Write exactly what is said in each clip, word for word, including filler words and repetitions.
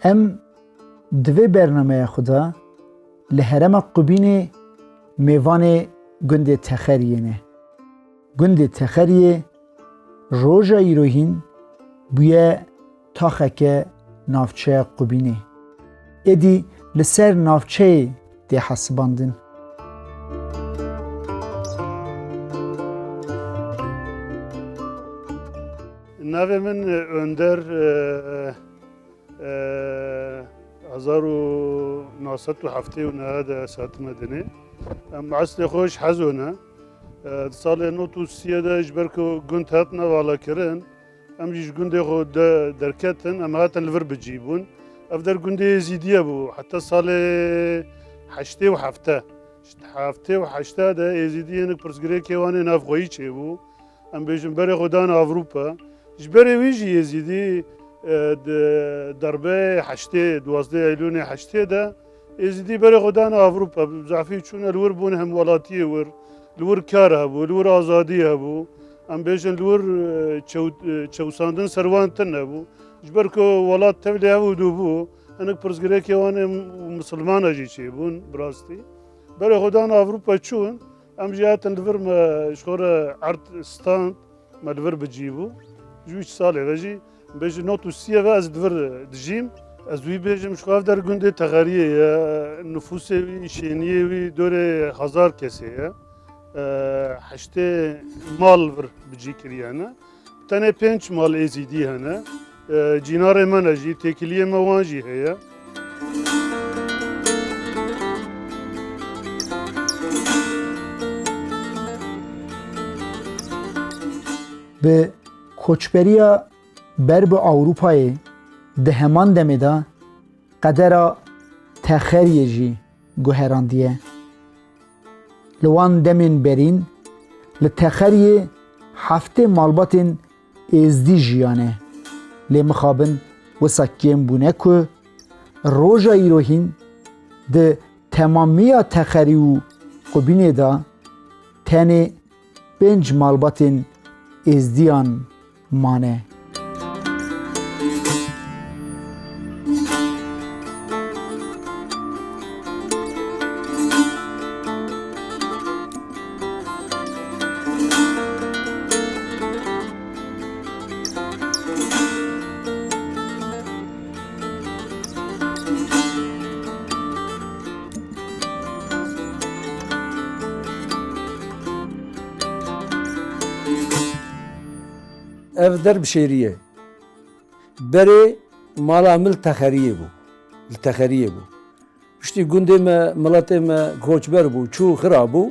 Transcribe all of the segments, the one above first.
Em di vê bernameya xwe de li herêma Qubînê mêvanê gundê Texeriyê ne. Gundê Texeriyê roja îro hîn bûye taxeke navçeya Qubînê. Êdî li ser navçeyê tê hesibandin. Navê min, e, Önder, e, e, hezar û neh sed û heftê û neh de ez hatime dinê. Em eslê xwe ji Hezo ne. E, di salê nod û siyê de ji ber ku gund hatine valakirin, em jî ji gundê xwe de derketin, em hatin li vir bi cî bûn. Ev der gundê Êzîdiye bû, heta salê heştê û heft. Ji heftê û heşt de Êzîdî hinek pirsgirêkê wan ê navxweyî çêbû. Em bêjin berê xwe dan Ewropa. Ji berê wî jî Êzîdî, e, di derbeyê heştê, duwazdeh Eylûnê heştê de Êzîdî berê xwe dan Ewropa. Bi zafî çûne li wir bûn hemwelatiyê wir. Li wir kar hebû, li wir azadî hebû. Em bêjin li wir, e, çew-, e, çewsandin ser wan tune bû. Ji ber ku welat tevlî hev û dû bû, hinek pirsgirêkê wan ê misilmana jî çêbûn, bi rastî. Berê xwe dan Ewropa çûn, em jî hatin li vir me ji xwe re erd stand, me li vir bi cî bû. Ji wî salê ve jî, bêjin nod û siyê ve ez li vir dijîm. Ez wî bêjim, ji xwe ev der gundê Texeriyê ye, nifûsê wî, şêniyê wî dorê hezar kesê ye. E, heştê mal vir bi cî kiriye ne. Tenê pênc mal Êzîdî hene. E, cînarê me ne jî, têkiliyê me wan jî heye. Bi koçberiya ber bi Ewropayê di heman demê de qedera Texeriyê jî guherandiye. Li wan demên berîn li Texeriyê heftê malbatên Êzdî jiyane. Lê mixabin wisa kêm bûne ku roja îro hîn di temamiya Texerî û Qubînê de tenê pênc malbatên Êzdiyan mane. Ev der bi şêrî ye. Berê mala min li Texeriyê bû. Li Texeriyê bû. Piştî gundê me, miletê me koçber bû, çû xira bû.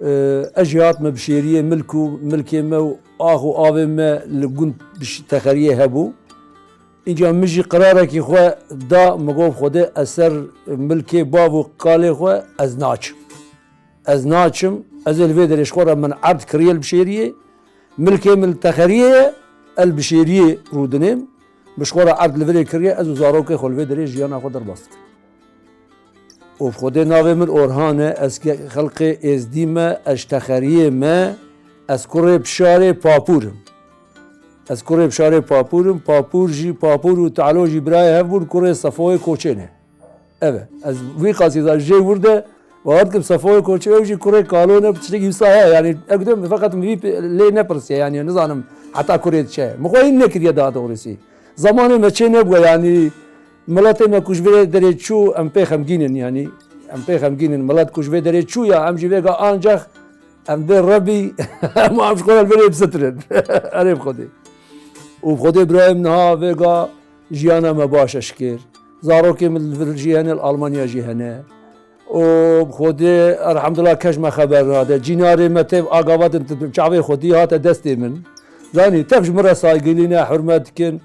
Ee, ez jî hatime bi şêriyê milk û milkê me û ax û avê me li gund bi ş-, Texeriyê hebû. Înca min jî qerarekî xwe da, min got, Xwedê ez ser milkê bav û kalê xwe ez naçim. Ez naçim, ez ê li vê derê ji xwe re min erd kiriye li Bişêriyê. Milkê min li Texeriyê ye, ez li Bişêriyê rûdinêm. Min ji xwe re erd li virê kiriye, ez û zarokê xwe li vê derê jiyana xwe derbas dikim. Û bi Xwedê navê min Orhan e, ez ke-, xelqê Êzdî me, ez ji Texeriyê me, ez kurê Bişarê Papûr im. Ez kurê Bişarê Papûr im, Papûr jî, Papûr û Talo jî birayê hev bûn, kurê Sefoyê Koçê ne. Ev e. Ez vî qasî da jê wir de, bawer dikim Sefoyê Koçê ew jî kurê Kalo ne, tiştekî wisa heye, yanî, ew dem feqet min vî lê nepirsiye, yanî, nizanim heta kurê diçe. Min xwe hîn nekiriye daha doğrusu. Zamanê me çê nebûye, yanî, miletê me ku ji vê derê çû, em pê xemgîn in, yanî, em pê xemgîn in. Milet ku ji vê derê çû ya, em jî vêga ancax, em dê rebî, em, em ji xwe re li vê derê bisitin. Erê bi Xwedê. Û bi Xwedê birayê min niha vêga jiyana me baş e şikêr. Zarokê min li vir jî hene, li Almanya jî hene. Û bi Xwedê, elhamdulillah, kes ji me xeber nade. Cînarê me tev agavat in, çavê xwedî hate destê min. Zanî, tev ji min re saygilî ne, hurmet dikin.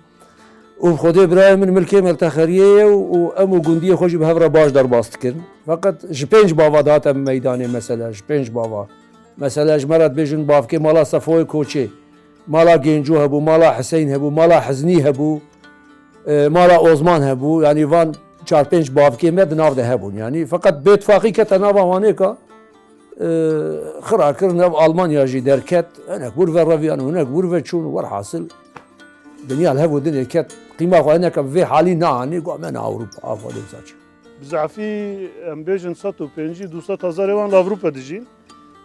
Û bi Xwedê birayê min milkê me li Texeriyê ye û, û em û gundiyê xwe jî bi hev re baş derbas dikin. Feqet ji pênc bava dihate meydanê mesele, ji pênc bava. Mesele ji me re dibêjin bavkê mala Sefoyê Koçê, mala Gêncû hebû, mala Hiseyn hebû, mala Hiznî hebû, e, mala Ozman hebû. Yanî van çar pênc bavkê me di nav de hebûn. Yanî feqet bêtifaqî kete nava wanêka, e, xira kirin, ev Almanya jî derket, hinek wir ve reviyan û hinek wir ve çûn, werhasil. Dinya li hev û dinê ket, qîma xwe hineke bi vê halî neanî, got, "Me ne Ewropa, a xwe lê zaçî." Bi zafî, em bêjin, sed û pêncî, du sed hezarê wan li Ewropa dijîn.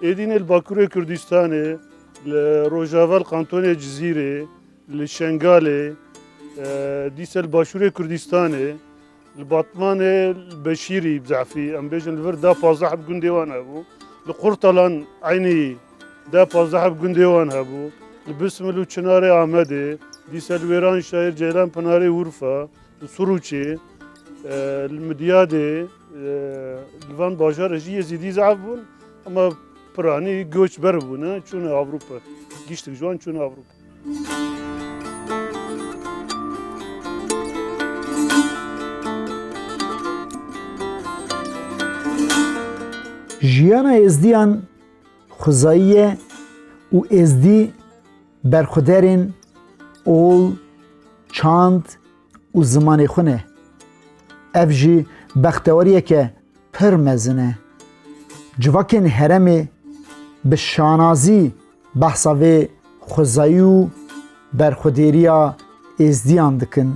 Êdî ne li Bakurê Kurdistanê, li Rojava, li Kantonê Cizîrê, li Şengalê, e, dîse li Başûrê Kurdistanê, li Batmanê, li Beşîrî bi zafî, em bêjin, li vir deh pazdeh heb gundê wan hebû. Li Qurtalan eynî deh pazdeh heb gundê wan hebû. Li Bismil û Çinarê Amedê, dîse li Wêranşehir, Ceylanpinarê, Urfa, li Suruçê, e, li Midyadê, e, li van bajar jî Êzîdî zehf bûn, ama piranî göçber bûne, çûne Ewropa. Giştik ji wan çûne Ewropa. Jiyana Êzdiyan xwezayî ye û Êzdî berxwederên ol, çand û zimanê xwe ne. Ev jî bextewariyeke pir mezin e. Civakên herêmê bi şanazî behsa vê xwezayî û berxwedêriya Êzdiyan dikin.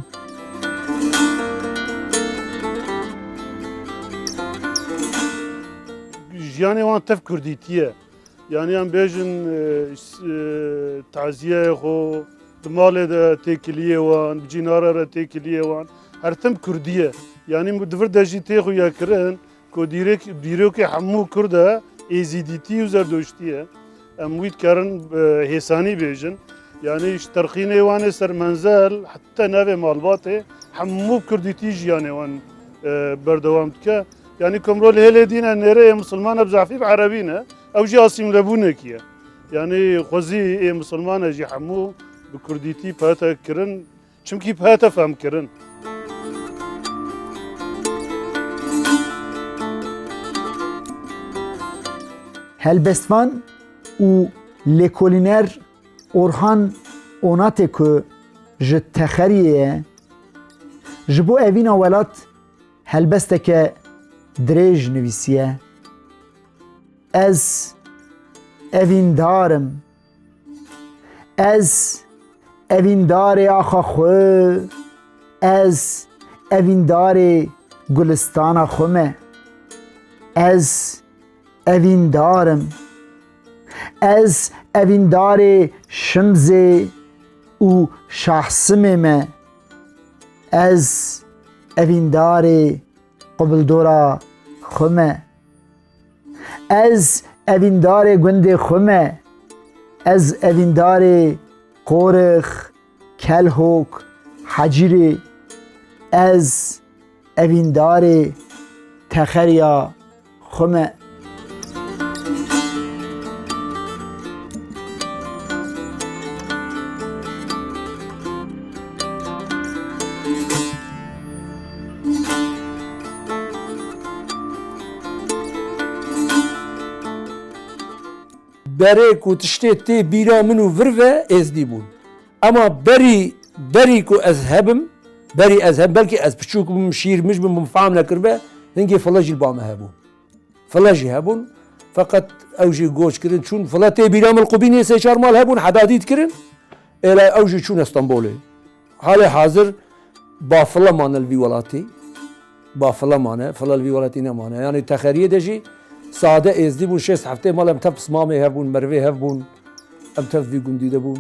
Jiyanê wan tev kurdîtî ye. Yanî em bêjin, e, s-, e, taziyeyê xwe di malê de têkiliyê wan, bi cînara re têkiliyê wan, her tim kurdî ye. Yanî di vir de jî tê xuyakirin ku dîrek-, dîrokê hemû kurd e, êzîdîtî û zerdoştî ye. Em wî dikarin, e, hêsanî bêjin. Yanî ji Terxînê Wanê ser Menzel heta navê malbatê hemû bi kurdîtî jiyanê wan, e, berdewam dike. Yanî komro li hêlê dîn e, nêrê yê misilman e, bi zafî bi erebî ne. Ew jî asîmlebûnekî ye. Yanî xwezî ê misilman e jî hemû bi kurdîtî pete kirin, çimkî pete fehmkirin. Helbestvan û lêkolîner Orhan Onatê ku ji Texeriyê ye, ji bo evîna welat helbesteke dirêj nivîsiye. Ez evîndar im. Ez evîndarê axa xwe, ez evîndarê gulistana xwe me. Ez evîndar im. Ez evîndarê Şimzê û Şahsimê me. Ez evîndarê Qubildora xwe me. Ez evîndarê gundê xwe me. Ez evîndarê Qorix, Kelhok, Hecîrê. Ez evîndarê Texeriya xwe me. Berê ku tiştê tê bîra min û vir ve êzdî bûn. Ema berî, berî ku ez hebim, berî ez hebim, belkî ez piçûk bim, şîr mij bim, bim fam nekiribe, hingê file jî li ba me hebûn. File jî hebûn, feqet ew jî goç kirin, çûn file tê bîra min li Qubînê sê çar mal hebûn, hedadî dikirin, êla ew jî çûne Stenbolê. Halê hazir ba file mane li vî welatî, ba file mane, file li vî welatî nemane. Yanî Texeriyê de jî sade êzdî bûn, şêst heftê mal em tev pismamê hev bûn, merivê hev bûn, em tev vî gundî de bûn.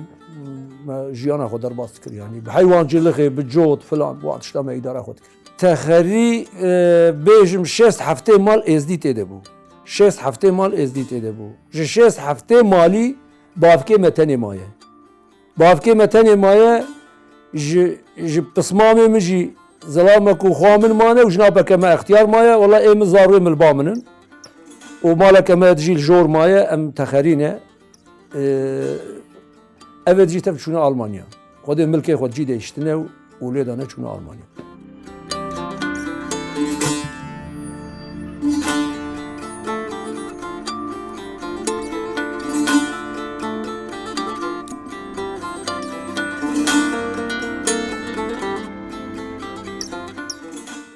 Me jiyana xwe derbas dikir, yanî bi heywancilixê, bi cot, filan, wan tişta me îdara xwe dikir. Texerî, e, bêjim şêst heftê mal êzdî tê de bû. Şêst heftê mal êzdî tê de bû. Ji şêst heftê malî bavkê me tenê maye. Bavkê me tenê maye, ji, ji pismamê min jî zilamek û xwa min mane û jinapeke me extiyar maye. Wela ê min zarûyê min li ba min in. Û maleke me dijî li jor maye, em Texerî ne. Ee, ev ê dijî tev çûne Almanya. Xwedê milkê xwe cî de hiştine û, û lê dane çûne Almanya.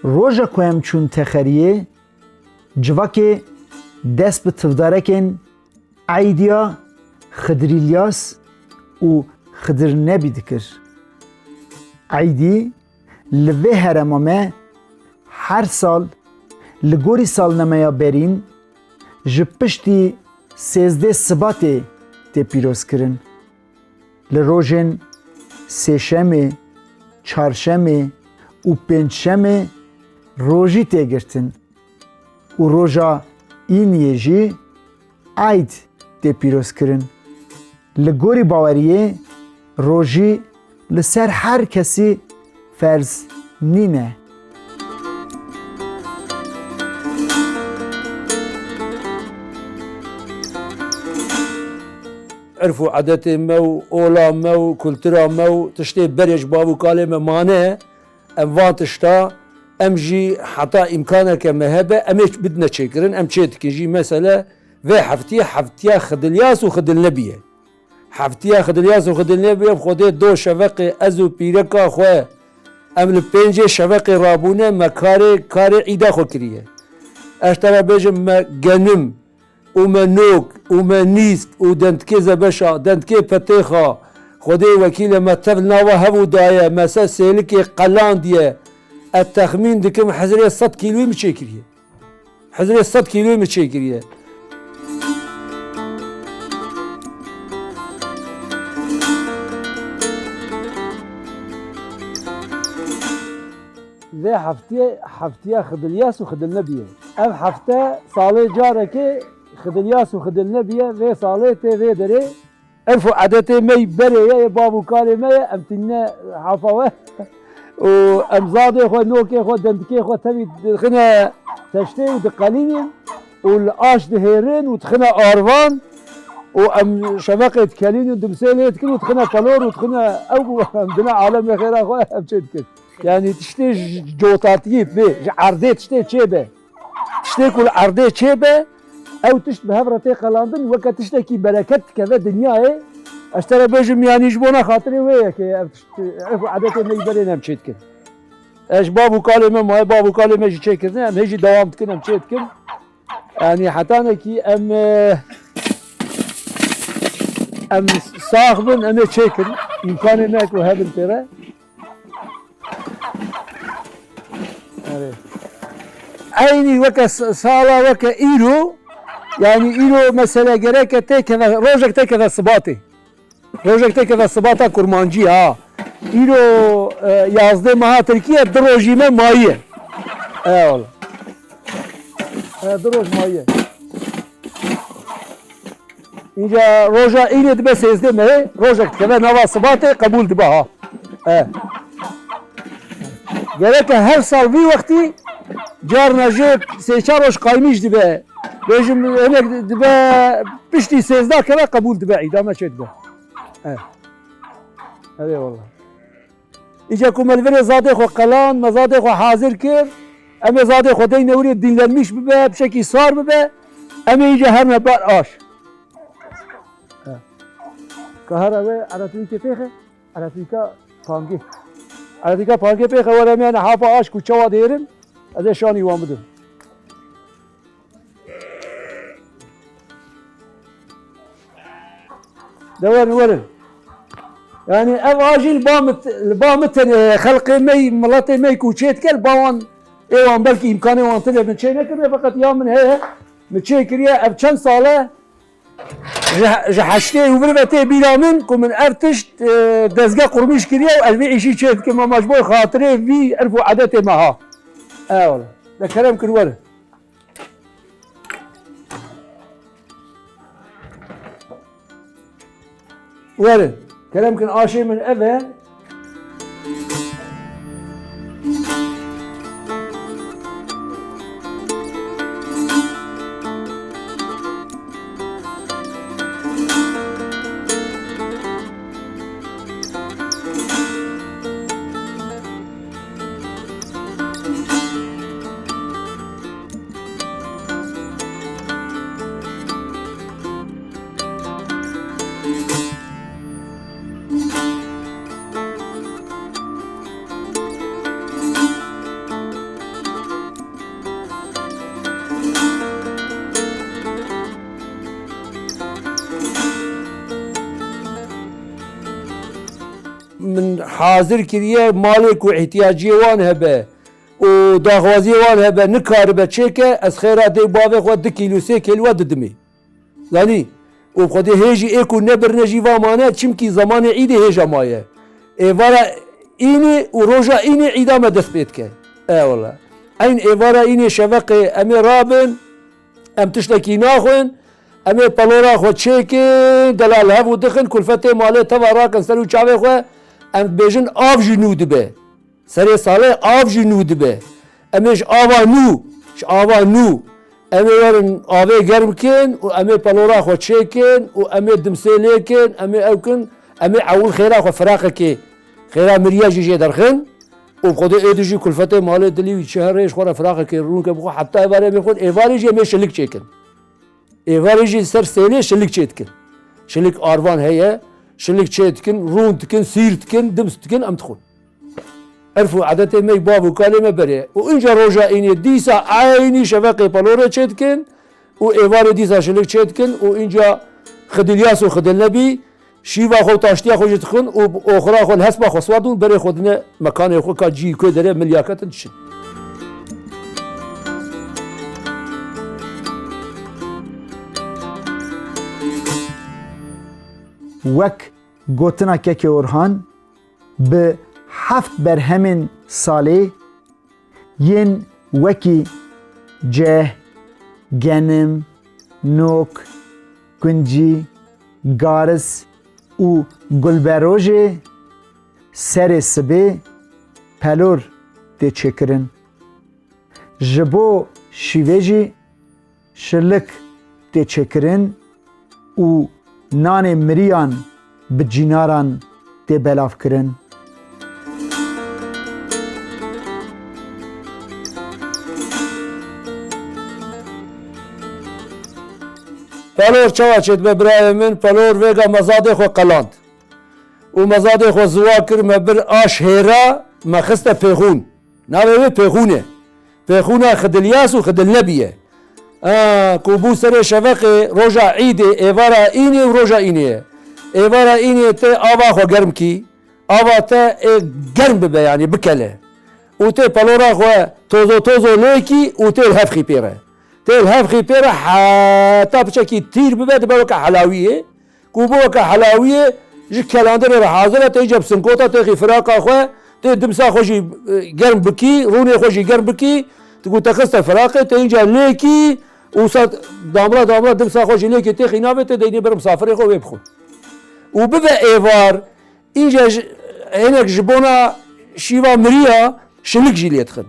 Roja ku em çûn Texeriyê, civakê dest bi tivdarekên Eydiya Xidir Îlyas û Xidir Nebî dikir. Eydî li vê herêma me her sal li gorî salnemeya berîn ji piştî sêzdeh Sibatê tê pîrozkirin. Li rojên sêşemê, çarşemê û pêncşemê rojî tê girtin û roja Îniyê jî Eyd tê pîrozkirin. Li gorî baweriyê rojî li ser her kesî ferz nîne. Irf û edetê me û ola me û kultura me û tiştê berê ji bav û kalê me mane, em van tişta, em jî heta îmkaneke me hebe, em ê bidine çêkirin, em çê dikin jî. Mesele vê heftiyê, heftiya Xidilyas û Xidilnebî ye. Heftiya Xidilyas û Xidilnebî ye, bi Xwedê do şeveqê ez û pîreka xwe, em li pêncê şeveqê rabûne, me karê, karê îda xwe kiriye. Ez te re bêjim, me genim, û me nok û me nîsk û dendikê zebeşa, dendikê petêxa, Xwedê wekîl e, me tev nava hev û daye, me ser sêlikê qelandiye. Ez texmîn dikim hizrê sed kîloyî min çêkiriye. Hizrê sed kîloyî min çêkiriye. Vê heftiyê heftiya Xidilyas û Xidilnebî ye. Ev hefte salê carekê Xidilyas û Xidilnebî ye, vê salê tê vê derê. Irf û edetê me yî berê ye, yê bav û kalê me ye, em tînine hafa we. Û em zadê xwe, nokê xwe, dendikê xwe tevî dixine teştê û diqelînin û li aş dihêrin û dixine arvan û em şeveqê dikelînin, dimsê lê dikin û dixine pelor û dixine ew em dine alemê xêra xwe em çê dikin. Yanî tiştê ji cotatiyê bê, ji erdê tiştê çêbe. Tiştê ku li erdê çêbe, ew tişt bi hev re tê qelandin, weke tiştekî bereket dikeve dinyayê. Ez te re bêjim, yanî ji bona xatirê wê yekê ev tişt, irf û edetê me yî berê em çê dikin. Ez ji bav û kalê me maye, bav û kalê me jî çêkirine, em hê jî dewam dikin, em çê dikin. Yanî hetanekî em, e, em sax bin, em ê çêkin. Îmkanê me ku hebin tê re. Erê. Eynî weke s-, sala weke îro, yanî îro mesele gereke têkeve, rojek têkeve Sibatê. Rojek têkeve Sibata Kurmancî ha. Îro, e, yazdeh meha Tirkiye, du rojî me mayiye. Eyvallah. E, du roj mayiye. Înca roja îrê dibe sêzdeh mehê, rojek dikeve nava Sibatê qebûl dibe ha. E. Gereke her sal vî wextî carna jê sê çar roj qaymîş dibe. Bêjim hinek dibe piştî sêzdeh keve qebûl dibe, îda me çê dibe. E. Erê wallah. Îca ku me li virê zadê xwe qeland, me zadê xwe hazir kir, em ê zadê xwe deyne wirê dinlenmiş bibe, pişekî sar bibe, em ê îca herme ber aş. He. Ka here wê elektrîkê pêxe, elektrîka pangê. Elektrîka pangê pêxe, were em yani hapa aş ku çawa dêrin, ez ê şanî wan bidim. De werin, werin. Yani ev a jî li ba min, li ba min tenê heye. Xelqê me yî, miletê me yî ku çê dike, li ba wan, ê wan belkî îmkanê wan tune bin çê nekirine, feqet ya min heye. Min çê kiriye, ev çend sal e? Ji, ji heştê û vir ve tê bîra min ku min ev tişt, e, dezge qurmîş kiriye û ez vê îşî çê dikim. Ama ji bo xatirê vî irf û edetê me ha. Eyvallah. De kerem kir werin. Werin. Kerem kin, aşê min ev e. hazir kiriye, malê ku îhtiyaciyê wan hebe û daxwaziyê wan hebe, nikaribe çêke, ez xêra dê û bavê xwe du kîlo, sê kîlo didimê. Zanî? Û bi xwedê hê jî ê ku nebirine jî va mane, çimkî zemanê îdê hêja maye. Êvara înê û roja înê îda me dest pê dike. Ewele. Eyn êvara înê şeveqê em ê rabin, em tiştekî naxwin, em ê pelora xwe çêkin, delal hev û dixin, kulfetê malê teva rakin ser û çavê xwe, em dibêjin av jî nû dibe. Serê salê av jî nû dibe. Em ê ji ava nû, ji ava nû, em ê werin avê germ kin û em ê pelora xwe çêkin û em ê dimsê lê kin, em ê ew kin, em ê ewil xêra xwe firaqekê, xêra miriya jî jê derxin û bi xwedê êdî jî kulfetê malê dilî wî çi here ji xwe re firaqekê rûnke bixwe heta êvarê em ê xwin, êvarê jî em ê şilik çêkin. Êvarê jî ser sêlê şilik çê dikin. Şilik arvan heye, şilik çê dikin, rûn dikin, sîr dikin, dims dikin, em dixwin. Erf û edetê me yî bav û kalê me berê. Û înca roja înê dîsa eynî şeveqê pelorê çê dikin û êvarê dîsa şilik çê dikin û înca Xidîlyas û Xidîlnebî şîva xwe û taştiya xwe jî dixwin û bi oxira xwe li hespa xwe siwar dibûn, berê xwe dine mekanê xwe, ka cî ku dere milyaket in, diçin. Wek gotina Kekê Orhan, bi heft berhemên salê yên wekî ceh, genim, nok, kuncî, garis û gulberojê serê sibê pelor tê çêkirin. Ji bo şîvê jî şilik tê çêkirin û nanê miriyan bi cînaran tê belavkirin. Pelor çawa çêdibe birayê min? Pelor vêga me zadê xwe qeland. Û me zadê xwe ziwa kir, me bir aş hêra, me xiste pêxûn. Navê wê pêxûn e. Pêxûna Xidiliyas û Xidilnebî ye. A, ku bû serê şeveqê roja îdê, êvara înê û roja înê ye. Êvara înê tê ava xwe germ kî, ava te ê germ bibe, yanî bikele. Û tê pelora xwe tozo tozo lê kî û tê li hev xî pê re. Tê li hev xî pê re heta piçekî tîr bibe, dibe weke helawiyê. Ku bû weke helawiyê ji kelandirê re hazir e, tê îca bi sinkota, tê xî firaqa xwe, tê dimsa xwe jî, e, germ bikî, rûnê xwe jî germ bikî, tu ku te xiste firaqê, tê îca lêkî, û sa damla damla dimsa xwe jî lêkî tê xî navê, tê deynê ber misafirê xwe wê bixwe. Û bibe êvar, îca ji, hinek ji bona şîva miriya şilik jî lê dixin.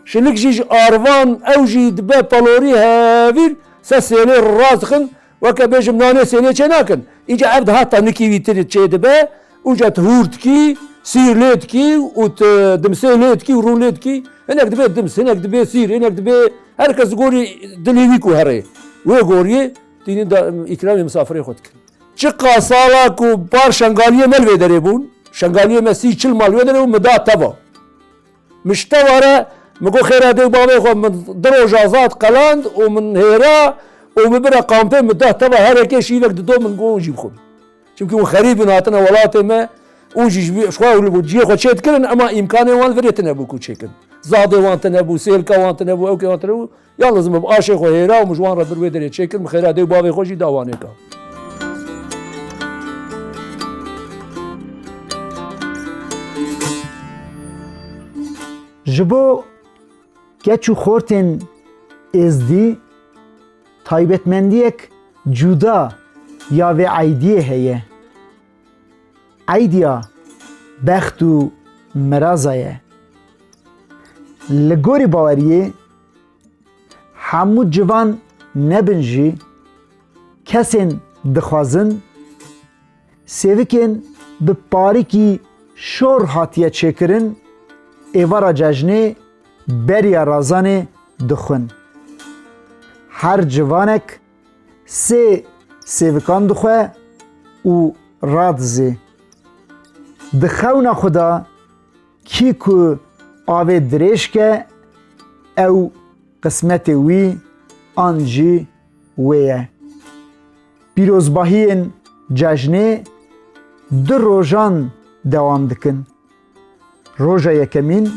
Şilik jî ji arvan, ew jî dibe pelorî hevîr, se sêlê rast dixin, weke bêjim nanê sêlê çê nakin. Îca ev daha tenikî wî tir çê dibe, ûca tu hûr dikî, sîr lê dikî û tu dimsê lê dikî û rûn lê dikî. Hinek dibe dims, hinek dibe sîr, hinek dibe her kes gorî dilê wî ku herê. Wê goriyê tînin da îkramê misafirê xwe dikin. Çiqa sala ku par şengaliyê me li vê derê bûn, şengaliyê me sî çil mal wê derê bûn, min da teva. Min ji teva re, min got, xêra dê û bavê xwe, min du roja zad qeland û min hêra û min bira kampê, min da teva, herekê şîvek dido min, got, hûn jî bixwin. Çimkî hûn xerîb in, hatine welatê me, hûn jî ji vî, ji xwe û li ciyê xwe çê dikirin, ema îmkanê wan li virê tine bû ku çêkin. Zadê wan tine bû, sêlka wan tine bû, ewkê wan tine bû. Yalnız min bi aşê xwe hêra û min ji wan re bir wê derê çêkir, min xêra dê û bavê xwe jî da wanêka. Ji bo keç û xortên êzdî taybetmendiyek cuda ya vê eydiyê heye. Eydiya bext û miraza ye. Li gorî baweriyê, hemû civan nebin jî, kesên dixwazin sêvikên bi parîkî şor hatiye çêkirin, êvara cejnê beriya razanê dixwin. Her civanek sê sêvikan dixwe û radizê. Di xewna xwe de kî ku avê dirêj ke, ew qismetê wî an jî wê ye. Pîrozbahiyên cejnê du rojan dewam dikin. Roja yekemîn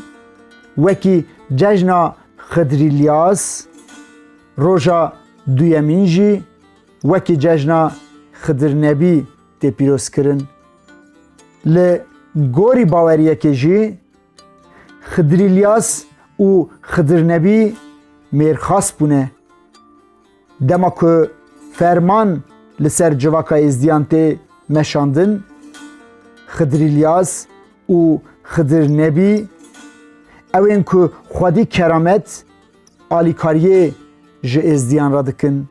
wekî cejna Xidir Îlyas, roja duyemîn jî wekî cejna Xidir Nebî tê pîrozkirin. Li gorî baweriyekê jî Xidir Îlyas û Xidir Nebî mêrxas bûne. Dema ku ferman li ser civaka êzdiyan tê meşandin, Xidir Îlyas û Xidir Nebî, ew ên ku xwedî keramet, alîkariyê ji êzdiyan re dikin.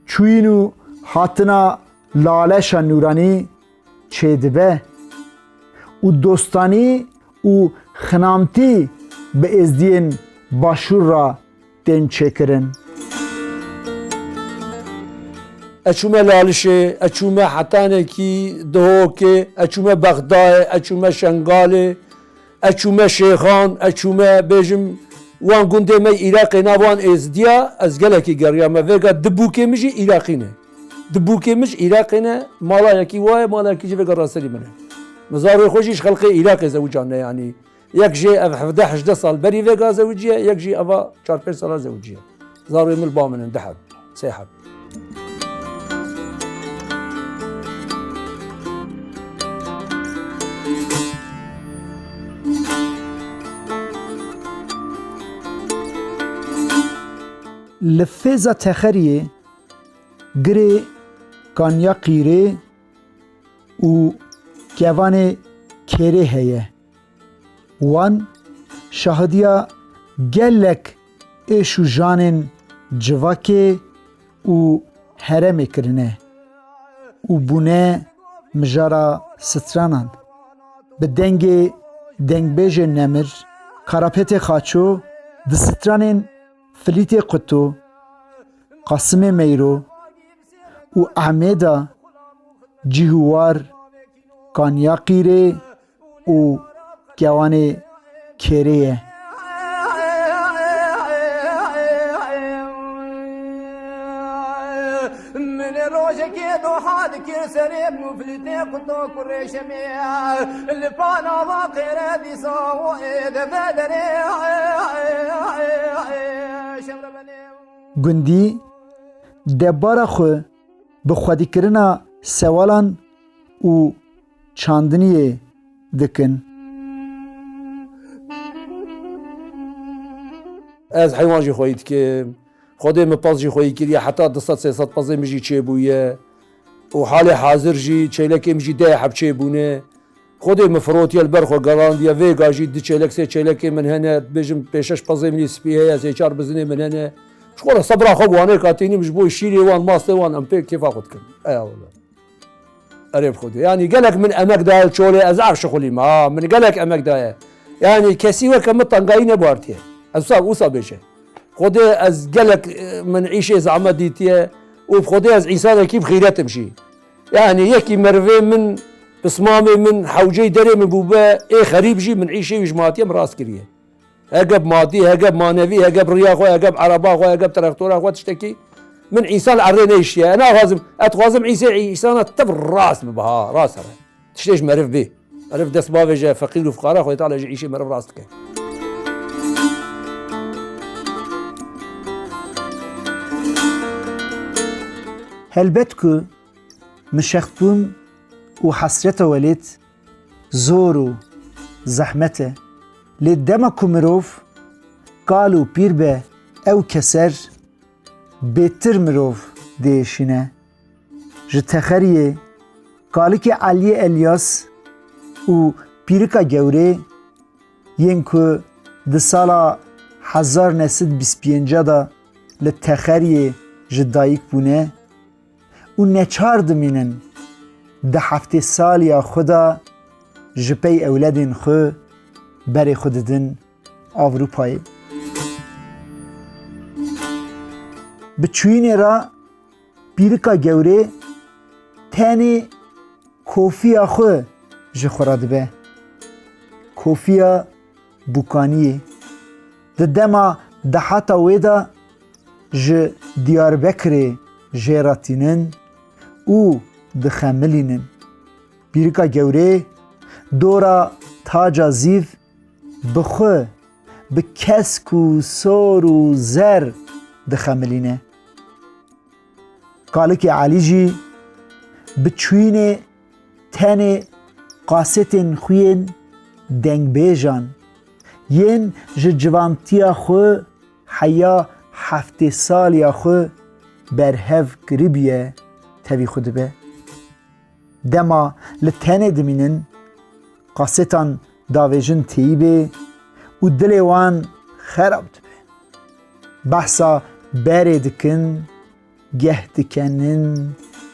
Çûyîn û hatina Laleşa Nûranî çêdibe û dostanî û xinamtî bi êzdiyên başûr re tên çêkirin. Eçûme Lalişê, eçûme Hetanekî, Dihokê, eçûme Bexdayê, eçûme Şengalê, eçûme Şêxan, eçûme bêjim wan gundê me Îraqê nav wan êzdiya, ez gelekî geriyame. Vêga di bûkê min jî Îraqî ne. Di bûkê min jî Îraqê ne, mala yekî wa ye, mala yekî jî vêga raserî min e. Min zarê xwe jî ji xelqê Îraqê zewicane yanî. Yek jê ev hevdeh hejdeh sal berî vêga zewiciye, yek jî eva çar pênc sala zewiciye. Zarê min li ba min in, du heb, sê heb. Li Fêza Texeriyê girê Kanya Qîrê û kevanê Kêrê heye. Wan şahidiya gelek êş û janên civakê û herêmê kirine û bûne mijara stranan. Bi dengê dengbêjê nemir Karapetê Xaço di stranên Filîtê Quto, Qasimê Meyro û Ehmêda Cîhûwar, Kanya Qîrê û kewanê Kêrê ye. Min rojekê doha dikir serê muflitê quto kurê şemê. Li panava qêre dîsa o ê de vederê. Şevrebenê. Gundî debara xwe bi xwedîkirina sewalan û çandiniyê dikin. Ez heywan jî xweyî dikim. Xwedê min pez jî xweyî kiriye, heta du sed sê sed pezê min jî çêbûye. Û halê hazir jî çêlekê min jî deh heb çêbûne. Xwedê min firotiye, li ber xwe gerandiye. Vêga jî du çêlek, sê çêlekê min hene. Bêjim pêşeş pezê min jî spî heye, sê çar bizinê min hene. Ji xwe re sebra xwe bi wanê katînim, ji bo şîrê wan, mastê wan em pê kêfa xwe dikin. Eya wele. Erê bi Xwedê. Yanî gelek min emek daye çolê, ez aşiqulîm. Ha, min gelek emek daye. Yanî kesî weke min tengayî nebartiye. Ez wisa, wisa bêje. Xwedê ez gelek, e, min îşê zehmet dîtiye û bi Xwedê ez însanekî bi xîret im jî. Yanî yekî merivê min, pismamê min, hewceyî derê min bûbe, ê xerîb jî min îşê wî ji matiye min rast kiriye. Hege bi madî, hege bi manevî, hege bi riya xwe, hege bi ereba xwe, hege bi traktora xwe tiştekî min însan li erdê nehiştiye. Ez naxwazim, ez dixwazim îsê însana tev rast bibe, ha, rast here. Tiştê ji meriv bê. Meriv dest bavêje feqîr û fiqara, Xwedê Teala jî îşê meriv rast dike. Helbet ku mişextbûn û hesreta welêt zor û zehmet e. Lê dema ku mirov kal û pîr be, ew keser bêtir mirov diêşîne. Ji Texeriyê kalikê Eliyê Elyas û pîrika Gewrê yên ku di sala hezar neh sed bîst pênc de li Texeriyê ji dayik bûne û neçar dimînin, di heftê saliya xwe de ji pey ewledên xwe berê xwe didin Ewropayê. Bi çûyînê re pîrika Gewrê tenê kofiya xwe ji xwe re dibe. Kofiya Bûkaniyê. Di dema dehata wê de ji Diyarbekirê jê re tînin û dixemilînin. Pîrika gewrê dora taca zîv bi xwe, bi kesk û sor û zer dixemilîne. Kalikê Elî jî bi çûyînê tenê kasetên xwe yên dengbêjan yên ji ciwantiya xwe heya heftê saliya xwe berhev kiribûye tevî xwe dibe. Dema li tenê dimînin, kasetan davêjin têyî bê û dilê wan xerab dibe. Behsa berê dikin, geh dikenin,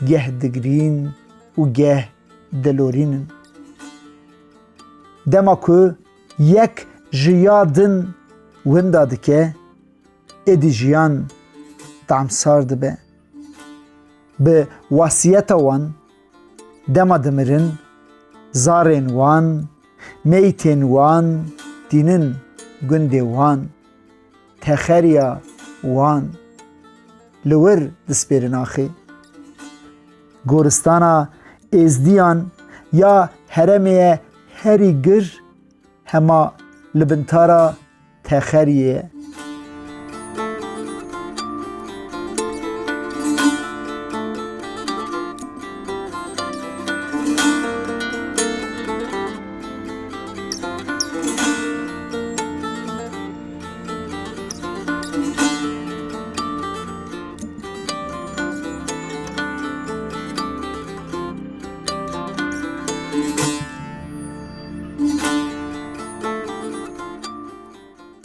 geh digirîn û geh dilorînin. Dema ku yek ji ya din winda dike, êdî jiyan tamsar dibe. Bi wasiyeta wan, dema dimirin, zarên wan, meytên wan tînin gundê wan, texeriya wan li wir dispêrin axê. Goristana êzdiyan ya herêmê ye herî gir hema li bintara Texeriyê ye.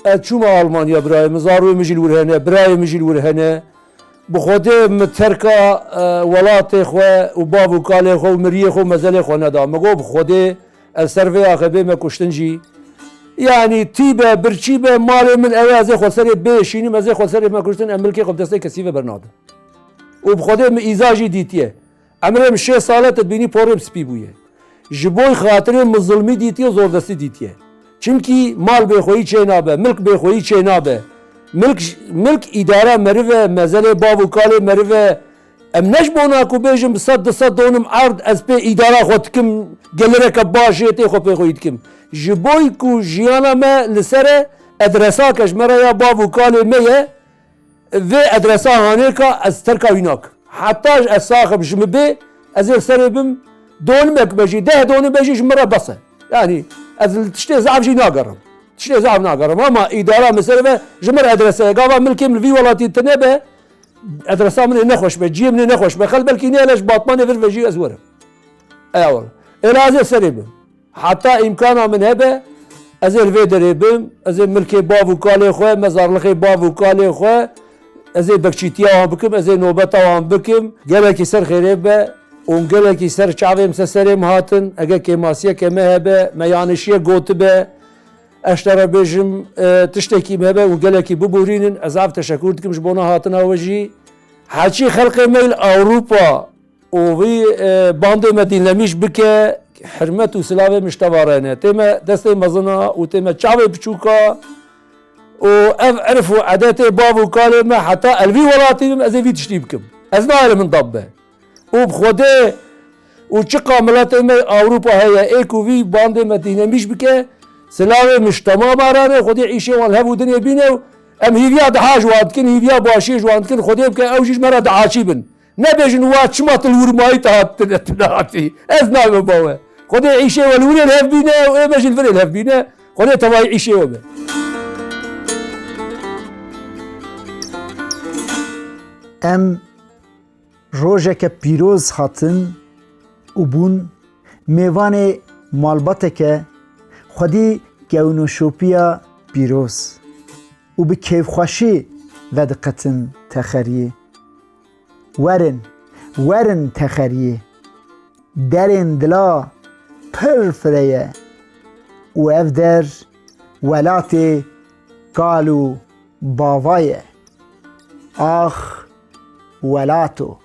Ez çûme Almanya birayê min, zarokê min jî li wir hene, birayê min jî li wir hene. Bi Xwedê min terka, e, welatê xwe û bav û kalê xwe û miriyê xwe û mezelê xwe neda. Min got, bi Xwedê ez ser vê axê bême kuştin jî. Yanî tî be, birçî be, malê min ew e, ez ê xwe serê bêşînim, ez ê xwe serê me kuştin, em milkê xwe bi destê kesî ve bernadin. Û bi Xwedê min îza jî dîtiye. Emrê min şêst sal e, tu dibînî porê min spî bûye. Ji bo xatirê min zilmî dîtiye, zordestî dîtiye. Çimkî mal bêxweyî çênabe, milk bêxweyî çênabe. Milk, milk îdara meriv e, mezelê bav û kalê meriv e. Em ne ji bona ku bêjin bi sed du sed donim erd ez pê îdara xwe dikim, gelireke baş jê tê xwe pêxweyî dikim. Ji bo ku jiyana me li ser e, edresa ke ji me re ya bav û kalê me ye, vê edresa hanê ka ez terka wî nakim. Heta ez saxim ji min bê, ez ê li serê bim, donimek be jî, deh donim be jî ji min re bes e. Yanî ez li tiştê zaf jî nagerim. Tiştê zaf nagerim. Ama îdara min ser ve ji min re edrese ye. Gava milkê min li vî welatî tune be, edresa min ê nexweş be, ciyê min ê nexweş be. Xel belkî nehêle ji Batmanê vir ve jî ez werim. Eyvallah. Êla ez ê serê bim. Heta îmkana min hebe, ez ê li vê derê bim, ez ê milkê bav û kalê xwe, mezarlixê bav û kalê xwe, ez ê bekçîtiya wan bikim, ez ê nobeta wan bikim. Gelekî ser xêrê be û gelekî ser çavê min ser serê min hatin. Ege kêmasiyeke me hebe, me yanişiye gotibe, ez ji te re bêjim, e, tiştekî me hebe û gelekî biborînin, ez zaf teşekur dikim ji bona hatina we jî. Heçî xelkê me li Ewropa û vî, e, bandê me dînlemîş bike, hirmet û silavê min ji te ve re ne. Tê me destê mezina û tê me çavê piçûka û ev erf û edetê bav û kalê me heta ez li vî welatî bim, ez ê vî tiştî bikim. Ez nayê li min dab be. Û bi Xwedê û çiqa miletê me Ewropa heye, ê ku vî bandê me dînlemîş bike, silavê min ji temama re ne, Xwedê îşê wan li hev û dinê bîne û em hîviya diha ji wan dikin, hîviya başiyê ji wan dikin, Xwedê bike ew jî ji me re diaçî bin. Nebêjin, wa çima tu li wir mayî te hat, tu ne, tu nehatî. Ez nayme bawe. Xwedê îşê we li wirê li hev bîne û ê me jî li virê li hev bîne. Xwedê tevayî îşê we be. Em rojeke pîroz hatin û bûn mêvanê malbateke xwedî gewnoşopiya pîroz û bi kêfxweşî vediqetin Texeriyê. Werin, werin Texeriyê. Derên dila pir fire ye û ev der welatê kal û bava ye. Ax welato.